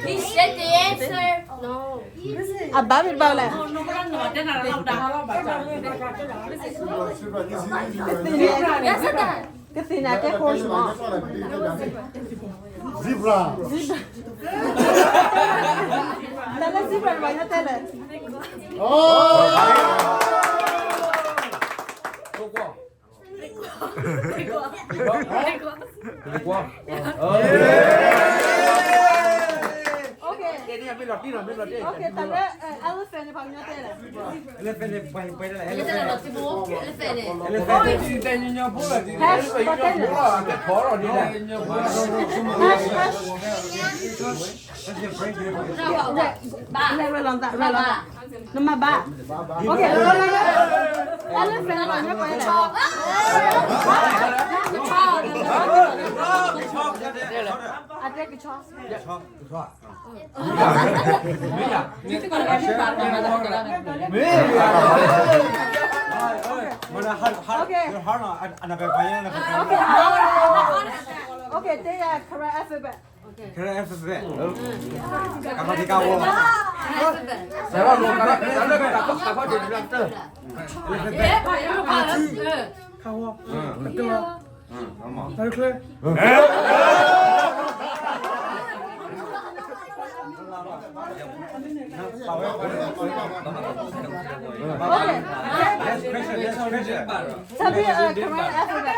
Please get the answer. No. အဘၣ်မ့ၢ်တဘၣ်လဲၣ်. ကသ့ၣ်န့ၣ် ကဲ horse မး. Zebra. Zebra. တၢ်လၢ zebra တဘၣ်ညါတဲလဲၣ်. တၢ်လၢ elephant န့ၣ် ပှၤကညီတဲလဲၣ်. Elephant န့ၣ် ပှၤ elephant န့ၣ် elephant လဲၤ လဲၤလီၤသး ရဲၣ်လီၤသး နမၤဘၣ်. Okay, elephant န့ၣ် ပှၤကညီတဲလဲၣ်. အတဲကဆီ. တဲယၤ correct alphabet. Correct alphabet. ကဘၣ်တကးဝီ ကဘၣ်တကးဝီ တၢ်ချၢ. Okay. Next question, next question. Tell me, uh, correct alphabet.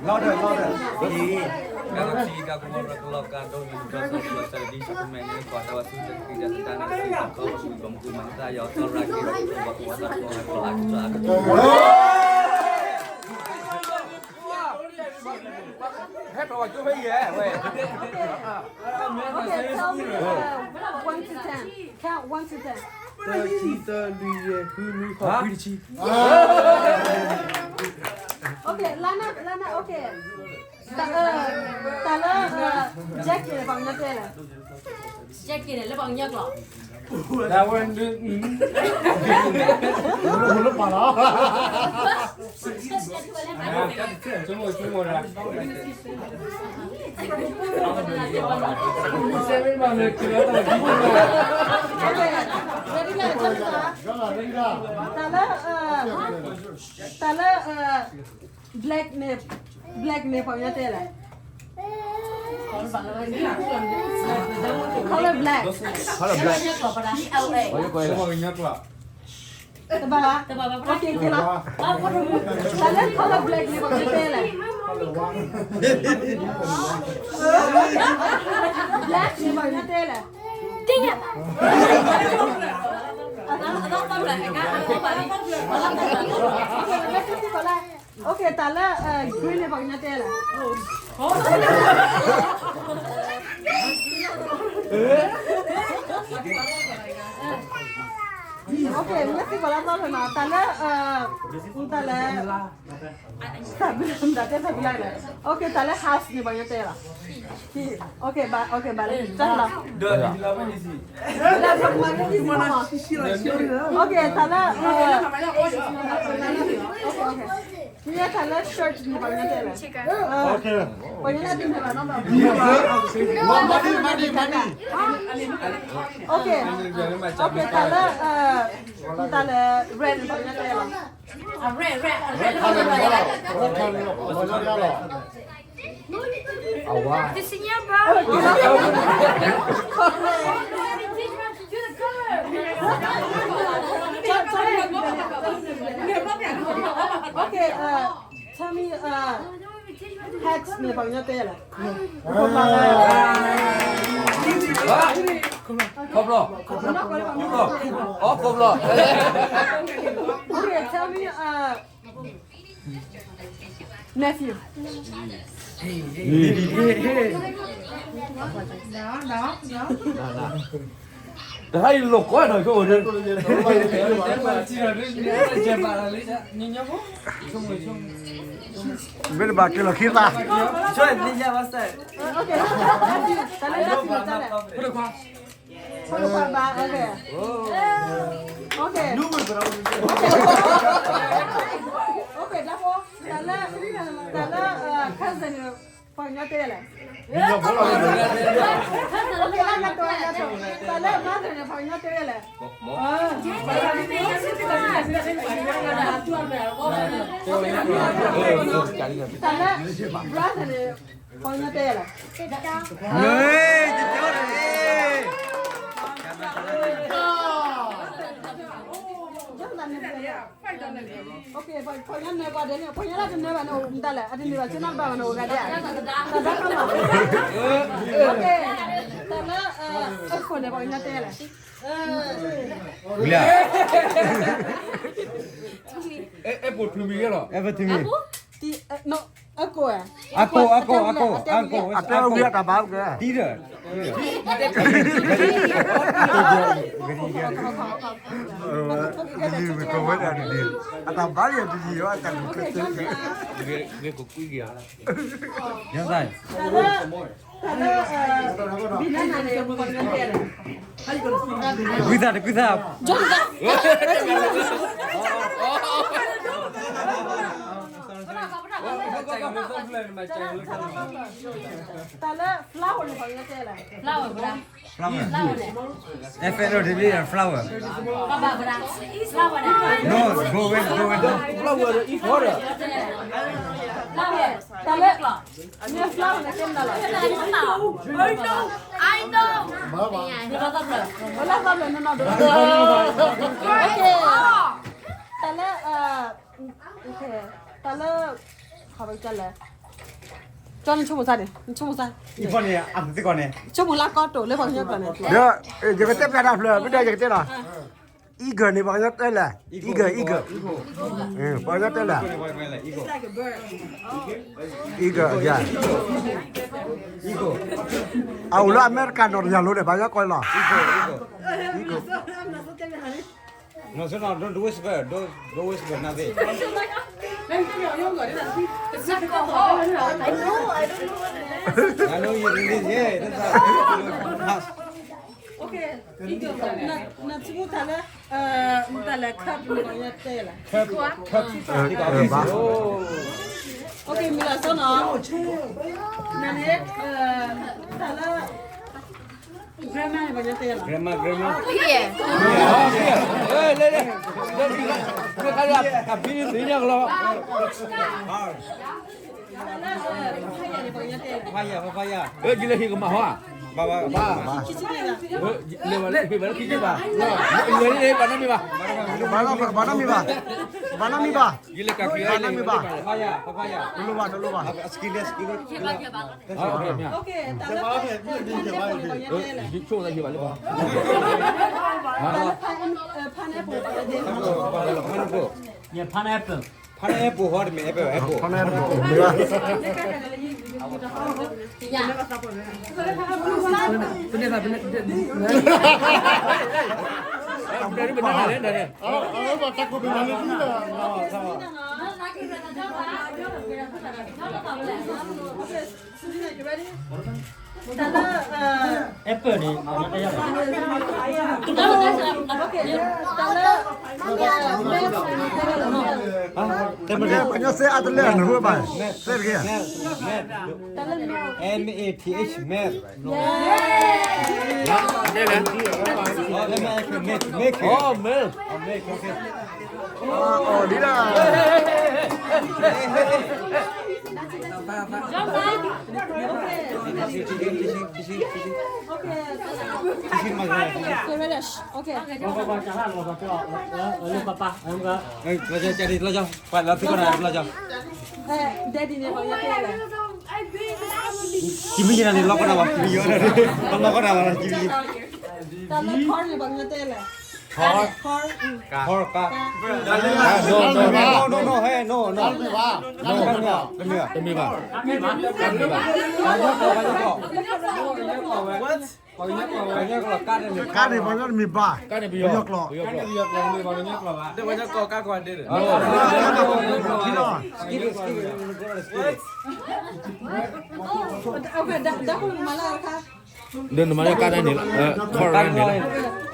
Louder, louder. ကလီကလီ ကါဒိၣ် Okay, tell me, uh, one to ten. Count one to ten. တၢ ခံ သၢ လွံၢ် ယဲၢ် ဃု နွံ ဃိး ခွံ တဆံ. Okay, Lana, Lana, okay. တၢ်လၢ jacket န့ၣ် ပှၤကညီတဲလဲၣ်. Jacket န့ၣ် လၢပှၤကညီကျိာ် တၢ်ဝဲ လၢပှၤလီၤ. ဆိကမိၣ် ဆိကမိၣ်ဒၣ်. တၢ်လၢ တၢ်လၢ black န့ၣ် black န့ၣ် ပှၤကညီတဲလဲၣ်. Color black. Color black. တဘၣ်ဘၣ်. Okay, okay လီၤ. တၢ်လၢ color black န့ၣ် ပှၤကညီတဲလဲၣ်. Black န့ၣ် ပှၤကညီတဲလဲၣ်. Okay, တၢ်လၢ green န့ၣ် ပှၤကညီတဲလဲၣ်. Okay, မ့ၢ်သံကွၢ်လၢသီဖဲမး တၢ်လၢ တၢ်လၢ တၢ်ဘျုး တၢ်တဲတၢ်ဘျုးလဲၣ်. Okay, တၢ်လၢ house န့ၣ် ပှၤကညီတဲလဲၣ်. Okay, ဘၣ် okay ဘၣ်လၢ တၢ်လီၤ. Okay, တၢ်လၢ okay, okay. မ့ၢ်တၢ်လၢ shirt န့ၣ် ပှၤကညီတဲလဲၣ်. Okay. ပှၤကညီတဲလဲၣ်. Money, money, money. Okay, okay, တၢ်လၢ တၢ်လၢ red န့ၣ် ပှၤကညီတဲလဲၣ်. Red, red, red. Okay, uh, tell me, uh, hats န့ၣ် ပှၤကညီတဲလဲၣ်. ခီဖျိ ခီဖျိ အီ ခီဖျိ. Okay, tell me, uh, nephew. No, no, no. တဟါအံၤလိာ်ကွဲဒီး ဆိကမိၣ်န့ၣ် မ့ၢ်တဘၣ်က့ၤလီၤခံသး. Okay. တၢ်လၢ nephew တၢ်လဲၣ်. Okay. Okay. Okay, တၢ်လၢ တၢ်လၢ cousin ပှၤကညီတဲလဲၣ်. တၢ်လၢ brother န့ၣ် ပှၤကညီတဲလဲၣ်. တၢ်လၢ brother န့ၣ် ပှၤကညီတဲလဲၣ်. ပှၤကညီနၢပှၤဒဲးန့ၣ် ပှၤကညီလၢတနၢဘၣ်န့ၣ် အိၣ်မတၤလဲၣ် အတနၢဘၣ် ကၠိနီတဘၣ်ဘၣ်န့ၣ် အိၣ်ဂၤဒဲး တၢ်လၢ အခိၣ်န့ၣ် ပှၤကညီတဲလဲၣ်. ဝံၤလၢ အဲ အဲ ပိာ်ထွံမံၤယဲလီၤ အဲ ပိာ်ထွံမံၤ အကိၣ် အကိၣ် အကိၣ် အကိၣ် အတဲဝံၤအတၢ်ဘါကဲ တံၤဒီး တံၤဒီး တံၤဒီး အတၢ်ဘါယဲတံၤဒီး အတၢ်ဘါယဲတံၤဒီး အတၢ်ဘါယဲတံၤဒီး ဂ့ၤဂ့ၤကကွံက့ၤ ညါသၢ် တၢ်လၢ တၢ်လၢ ဘံနါနၤန့ၣ် ပှၤကညီတဲလဲၣ်. ကွံသးတကွံသး တၢ်လၢ flower န့ၣ် ပှၤကညီတဲလဲၣ်. Flower. F L O W flower. No, go away, go away. Flower is water. Flower. တၢ်လၢ မ့ၢ် flower န့ၣ် ကဲမနုၤလဲၣ်. I know. ဝဲလၢသီဘျၢၣ်နီၢ်နီၢ်ဒိၣ်. Okay. တၢ်လၢ တၢ်လၢ ခီပကလဲၣ်. ကၠီနဆိကမိၣ်သးန့ၣ် နဆိကမိၣ်သး အံၤဖီန့ၣ် အသ့ကီးန့ၣ် ဆိကမိၣ်လၢကီတိာ်လၢပှၤကညီကျိာ်န့ၣ် ဒီး ယကတဲပျးတၢ်ဖျၢၣ် မ့ၢ်ဒီးယကတဲလီၤ. Eagle န့ၣ် ပှၤကညီတဲလဲၣ် eagle eagle ပှၤကညီတဲလဲၣ် eagle ယၤ အအိၣ်လၢအမဲရကၤနီၣ်တယၤလိၤန့ၣ် ပှၤကညီကိးလီၤ eagle. No, no, no, don't whisper, don't, don't whisper nothing. I know, I don't know what it is. I know you release, yeah, that's how. Okay, နဆိကမိၣ်တၢ်လၢ တၢ်လၢ cup န့ၣ် ပှၤကညီတဲလဲၣ်. Cup, cup. Okay, မ့ၢ်လီၤဆီနီၤ. နန့ၣ် တၢ်လၢ grandma န့ၣ် ပှၤကညီတဲလဲၣ်. Grandma, grandma. ဖါယၤ ဖါယၤ ဖါယၤ လၢဟံၣ်ကမၣ်ဟီဧါ ဘၣ်ဘၣ်ဘၣ် လဲၤဝဲလၢဟံၣ်ဘၣ်လၢခံက့ဘၣ် လဲၤဘၣ်နီတမံၤဘၣ် ဘၣ်နီတမံၤဘၣ် ဘၣ်နီတမံၤဘၣ် ဘၣ်နီတမံၤဘၣ် တလိၣ်ဘၣ် တလိၣ်ဘၣ် Okay, တၢ်လၢ ဆိၣ်သးဟံၣ်ဘၣ်လၢ pineapple န့ၣ် ပှၤကညီတဲလဲၣ်. Pineapple. Pineapple ဟီတမ့ၢ် apple, apple. Pineapple မ့ၢ်ဘၣ် တၢ်လၢ apple န့ၣ် တၢ်လၢ တဲမ့ၢ် ပှၤကညီစဲအါတလၢနဝဲဘၣ် စဲတက့ၢ် တၢ်လၢ math, math, math. Oh, math. အီၤဒ်ဒၣ် Daddy န့ၣ် ကမံယနၤန့ၣ် လီၤကနၣ်ဘၣ် ကမံယနၤန့ၣ် လီၤကနၣ်ဘၣ် ကမံယနၤ တၢ်လၢ car န့ၣ် ပှၤကညီတဲလဲၣ် car, car, car. No, no, no, no, no, no, hey, no, no. တမ့ၢ်ဘၣ် တမ့ၢ်ဘၣ် တမ့ၢ်ဘၣ် ပှၤကညီကျိာ် ပှၤကညီကျိာ် ကါန့ၣ် ပှၤကညီတမ့ၢ်ဘၣ် ကါန့ၣ်ပယီၤကျိာ် ပယီၤကျိာ် ဒီးနမၤလၢကါန့ၣ် ခီၣ်ရၢ်န့ၣ်လီၤ ခီၣ်ရၢ်န့ၣ်လီၤ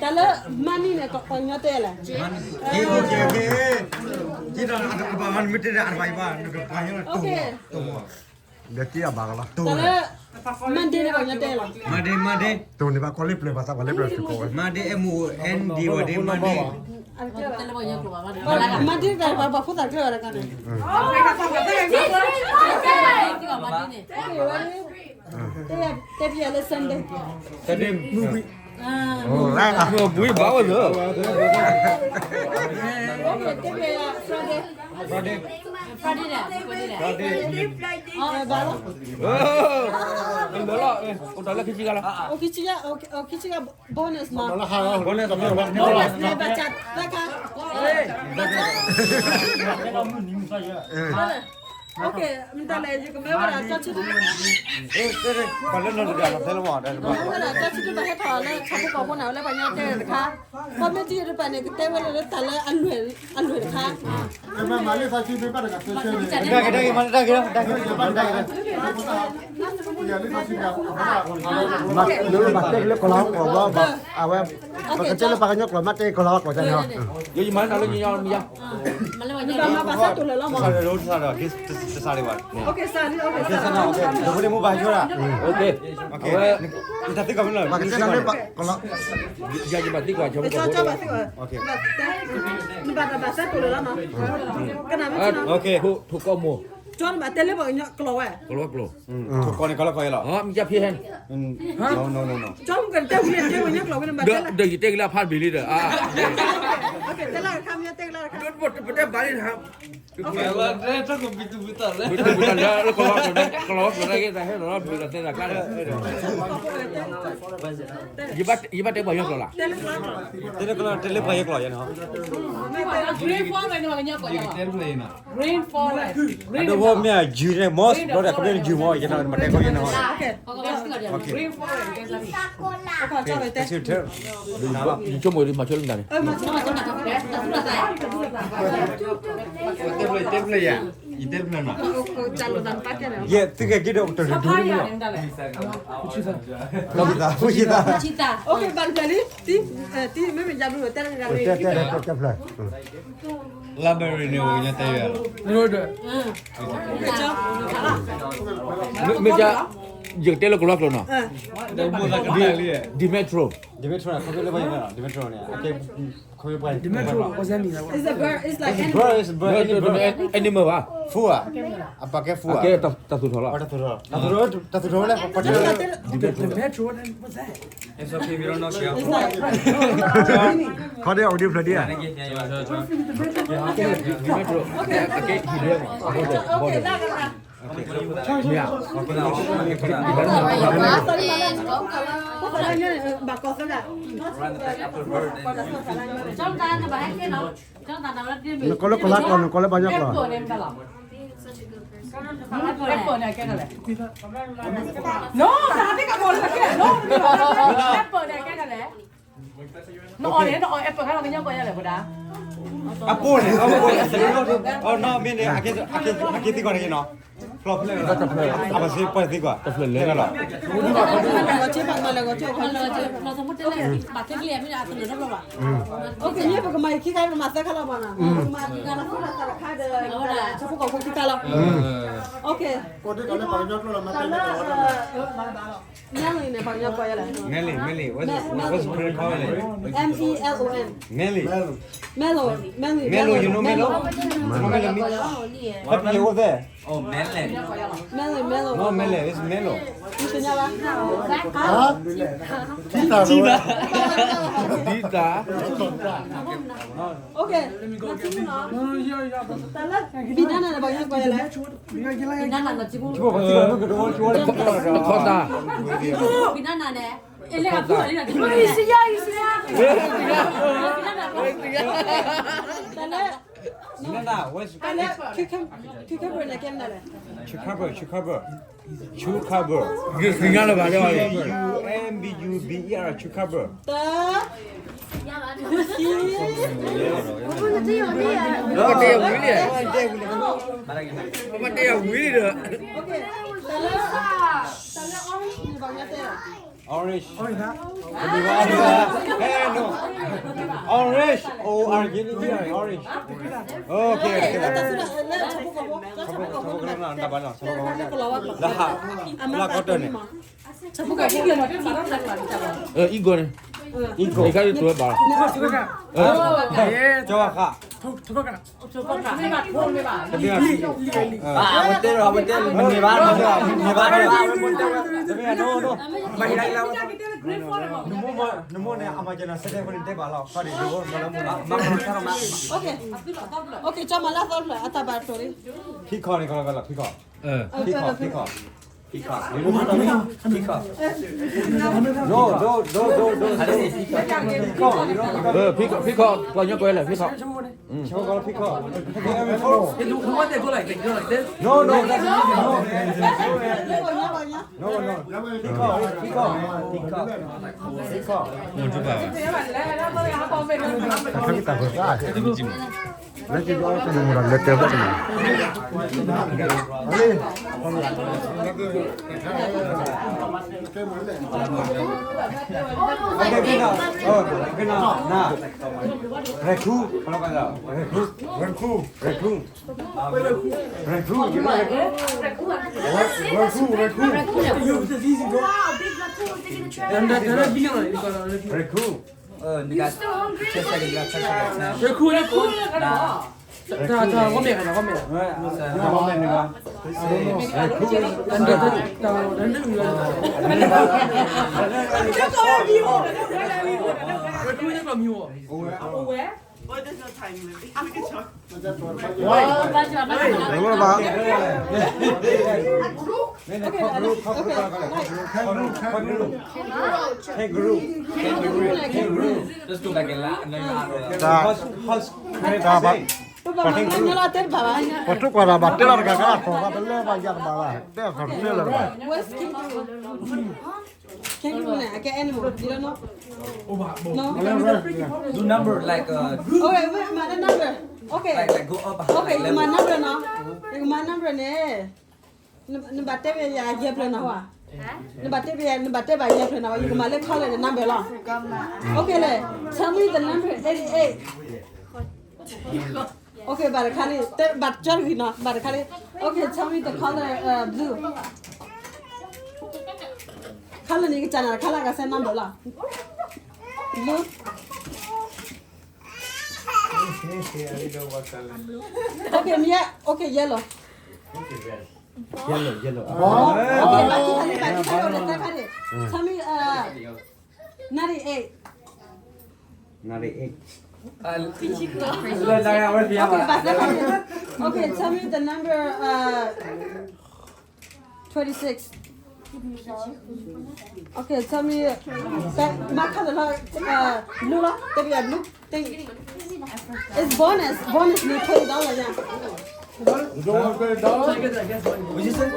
တၢ်လၢ money န့ၣ် ပှၤကညီတဲလဲၣ်. တၢ်လၢ Monday န့ၣ် ပှၤကညီတဲလဲၣ်. Monday, Monday. တိၢ်န့ၣ်ဘၣ်ကီလၢပျၢၤဘၣ်သးပှၤလၢပျၢၤစ့ၢ်ကီးဝဲ. Monday, M O N D ဝဲဒၣ် Monday. Monday တၢ်ပှၤဖိသၣ်ကျဲဝဲတခါန့ၣ် တဲပျဲလၢ Sunday. Sunday မုၢ်ဘှံး ဘှံးဘၣ်ဝဲသၢ တဲပျဲ Friday. Friday. Friday ဒီး Friday ဘၣ်လီၤ အိၣ်ဒီးလၢခံဆံဂၤလီၤ ခံဆံဂၤ bonus မး bonus န့ၣ် ဘၣ်ဆၣ်တၢ်ခါ Okay, မတၤလဲၣ် ယကမၢဝဲဒၣ်တၢ်ဆူၣ် မၢဝဲဒၣ်တၢ်ဆူၣ်တၢ်ဟဲထီၣ်လၢထးဖိကီၢ်ဖိန့ၣ် လၢပှၤကညီတဲတခါ committee တဖၣ်န့ၣ် ကတဲဝဲလၢတၢ်လၢအလွဲၢ်တခါ မ့ၢ်ဘၣ်တဲလၢပှၤကညီကျိာ်ဘၣ် အဝဲ ပကတဲလၢပှၤကညီကျိာ်မ့ၢ်တဲကီၢ်လီၤဝဲကျိာ်န့ၣ် ယမၤတၢ်လၢညီညီမီၤ မၤဘၣ်ဆၣ်တိၢ်လၢာ်လီၤမး တစးဒံးဘၣ် တစးဒံးဘၣ် ပှၤကစၢ်န့ၣ် ယဘၣ်သံကွၢ် နဘၣ်ဘၣ်ဆၣ်တိၢ်လၢာ်လီၤမး ကနၣ်မ့ၢ်ဆိကမိၣ် ကီၢ်န့ၣ်ကီၢ်လၢကီၢ်အံၤလီၤ ကီၢ်န့ၣ်ကီၢ်လၢကီၢ်အံၤလီၤ ကီၢ်န့ၣ်ကီၢ်လၢကီၢ်အံၤလီၤ ဒီးယတဲကလၢအဖးဘ့ၣ်လံဒီး ပတဲဘၣ်လံ ကလီၤကလီၤကလီၤကလီၤကလီၤကလီၤကလီၤ ယဘၣ်တဲပှၤကညီကျိာ်လီၤ တဲလၢပှၤကညီကျိာ်ယဲန့ၣ် Green forest အဒိမ့ၢ်အယုၢ်န့ၣ် မီၢ်ဘျီဒီး ခီပညီယုၢ်မီၢ် ယဲန့ၣ် မတဲကီးယဲန့ၣ် Green forest ယဆိကမိၣ်ဒ်မၤဆိလၢမတၤန့ၣ် တဲဖျၢၣ် ယတဲဖျၢၣ် ယတဲဖျၢၣ်နီၤ ယဲ သုကက့ၤဒီးတရူးဒူန့ၣ်လီၤ ဖူဆံသး ဖူဆံသး Okay, ဘၣ်တဖျၢၣ်လံ တံၤ တံၤ မ့မ့ၢ်ယၤဘျုး တဲ တဲ တဲ တဲဖျၢၣ် library န့ၣ် ပကညီတဲယၤလီၤ မ့ၢ်က ယကတဲလၢကလီၤကျိာ်နီၤ Demetro Demetro န့ၣ် ခီဖျိလၢပှၤ Demetro န့ၣ် ခီဖျိလၢပှၤ Demetro, what's that mean? It's a bird, it's like animal. Animal ဘၣ် ဖူဧါ အပာ်ကဲဖူဧါ တၢ်သူၣ်ထီၣ်လီၤ တၢ်သူၣ်ထီၣ် တၢ်သူၣ်ထီၣ်ဝဲန့ၣ် Demetro, what's that? ခီဒ်အီၤဒ်ဖျၢၣ်ဒ်ဧါ နကိးလၢကလီၤကျိာ် နကိးလၢပှၤကညီကျိာ် Apple န့ၣ် ကဲကလဲၣ်. No, တၢ်သ့ၣ်ကပိာ်လၢကဲ no, apple န့ၣ် ကဲကလဲၣ်. နအီၣ်န့ၣ် နအီၣ် apple ခါလီၤ ကညီကွၢ်ယၤလဲၣ် ပဒါ. Apple န့ၣ် apple န့ၣ် အီၣ်နီၢ်မ့ၢ်န့ၣ် အက့သံကွၢ်န့ၣ်က့နီၤ. ဖျီဖျဲၣ် အပစ့ပှဲၤသံကွၢ် တဖျၢၣ်လဲၣ်လီၤ. ဂီၤက့ၤဘၣ်မၤလၢဂီၤက့ၤ ဂီၤက့ၤ ဘၣ်ခဲကလံၤမ့ၢ်န့ၣ် အသနၢၣ်ထီၣ်ဘၣ်. အိၣ်က့ၤ မ့ၢ်ပကမၤယခံခါ ပမၤသၢခါလီၤမးနီၤ. ပကမၤကံကါလီၤ ခိၣ်လီၤသးတခါဒီး ဆၢဖိကီၢ်ဖိခံခါလီၤ. အိၣ်က့ၤ တၢ်လၢ Melon န့ၣ် ပှၤကညီကိးယၤလဲၣ်. Melon, Melon, what's, what's Korean called? Melon. M E L O N. Melon. Melon, Melon, Melon, you know Melon? You know Melon means? What do you over there? Oh, melon. Melon, Melon. No, melon, it's melon. နသ့ၣ်ညါဘၣ်. ထံသၣ် ထံသၣ် ဒ်တၢ် Okay, တၢ်လၢ banana န့ၣ် ပှၤကညီကိးယၤလဲၣ်. တခီတၢ် banana န့ၣ် အလဲၤအပူၤလီၤ. တၢ်လၢ cucumber န့ၣ် ကဲမနုၤလဲၣ်. Cucumber, cucumber. Cucumber. သ့ၣ်ညါလၢၤဘၣ် C U M B U B E R, cucumber. တၢ် ပတဲဝံၤလံ, ပတဲဝံၤလံဒီး တၢ်လၢ တၢ်လၢ orange န့ၣ် ပှၤကညီတဲ Orange. Hey, no. Orange. O R G E, orange. Okay, okay. လၢဟး လၢကီၢ်တၢ်န့ၣ် eagle န့ၣ် eagle န့ၣ် ကဘၣ် ကၠီဃာ် အဝဲတဲလီၤ အဝဲတဲလီၤ မ့ၢ်ဘၣ် မ့ၢ်ဘၣ် မ့ၢ်ဘၣ် နမိၢ်န့ၣ် အမၤကနၤစဲတဲဖိန့ၣ်တဲဘၣ်လီၤ Okay, okay, ကၠီမၤလၢသီဖျၢၣ် အတၢ်ဘၣ်တိၢ်လံ peacock န့ၣ် ကလီကလီ peacock, peacock, peacock, peacock, peacock, no, no, no, no, no, peacock, you know, peacock, peacock, ပှၤကညီကိးလဲၣ် peacock. Mm. Peacock. Have you ever seen? Hey, the, the one that go like, that go like this? No, no, that's no, no. No, no. Peacock, peacock, peacock, peacock. မ့ၢ်တဘၣ်ဘၣ်. လၢကီၢ်တၢ်ဖိသၣ် လၢကီၢ်တၢ်ဖိသၣ် လၢကီၢ်တၢ်ဖိသၣ် Okay, okay, now, oh, okay, now, now. Raccoon, raccoon, raccoon, raccoon, raccoon, you know raccoon? Raccoon, raccoon, raccoon. Raccoon. You still hungry? Raccoon, raccoon. တၢ် တၢ် ဝဲမ့ၢ် တၢ် ဝဲမ့ၢ် တၢ် တၢ် တၢ် Kangaroo, kangaroo, kangaroo. Let's go back and laugh. Hus-, hus-, တၢ်ဘၣ် ပှၤထူးကွၢ်တၢ်ဘၣ်တဲလီၤတဂၤကလၢ် ပှၤတလၢဘၣ်ယၤတဘၣ်ဘၣ် တဲအသးတလၢလၢၤဘၣ်. Where's kangaroo? Kangaroo န့ၣ် အကဲ animal, you don't know? No? Do number like, uh, okay, wait, my number. Okay. Like, like go up, okay, like, level. My number နီၤ. ယကမၤ number န့ၣ် နဘၣ်တဲဘၣ်ယၤယဲၢ်ဖျၢၣ်နီၤဝဲ. နဘၣ်တဲဘၣ်ယၤ နဘၣ်တဲဘၣ်ယဲၢ်ဖျၢၣ်နီၤဝဲ ယကမၤလၢ color ဒီး number လီၤ. Okay လဲၣ်, tell me the number eighty-eight. Okay, ဘၣ်တခါလံ, ဘၣ်တကၠီတဂ့ၤနီၤ, ဘၣ်တခါလံ. Okay, tell me the color, uh, blue. Color န့ၣ် ယကစၢ်နၤတခါလၢအဂၤစဲ number လီၤ. Blue. Okay, မ့ၢ်ယဲ, okay, yellow. Yellow, yellow. Okay, ဘၣ်ခံခါန့ၣ်, ဘၣ်ခံခါန့ၣ်, တၢ်ခါန့ၣ်. Tell me, uh, ninety-eight. Ninety-eight. Okay, ဘၣ်သၢခါန့ၣ်. Okay, tell me the number, uh, twenty-six. Okay, tell me, မၤခါလၢ uh, blue လီၤ, တဲဘၣ်ယၤ blue. It's bonus, bonus န့ၣ် twenty dollars ညါ. What you say?